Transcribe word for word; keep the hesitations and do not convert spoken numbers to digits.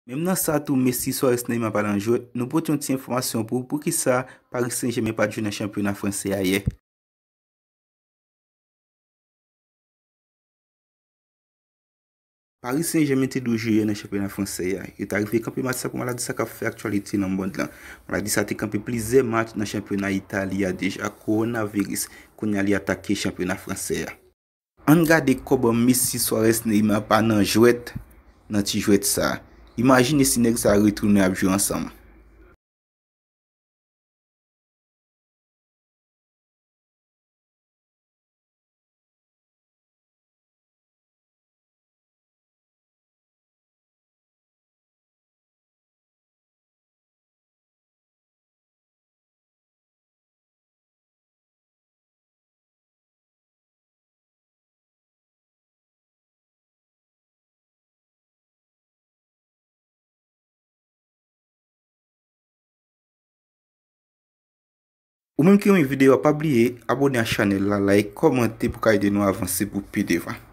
Menm nan sa tou, Messi, Suarez, Neymar pa nan jwèt, nou pote yon ti enfòmasyon pou ou poukisa Paris Saint-Germain pa t jwe nan chanpyona fransè a yè. Paris Saint-Germain te dwe jwe yè nan chanpyona fransè a. Yo t arive kanpe match sa pou maladi sa k ap fè aktyalite nan mond lan. Maladi sa te kanpe plizyè match nan chanpyona Itali a deja, kowonaviris. Kounye a li atake chanpyona fransè a. Ann gade kòman Messi, Suarez, Neymar pa nan jwèt nan ti jwèt sa. Imajine si nèg sa retounen ap jwe ansanm. Ou menm ki renmen videyo a, pa bliye abòne a chanèl la, like, kòmante pou ka ede nou avanse pou pi devan.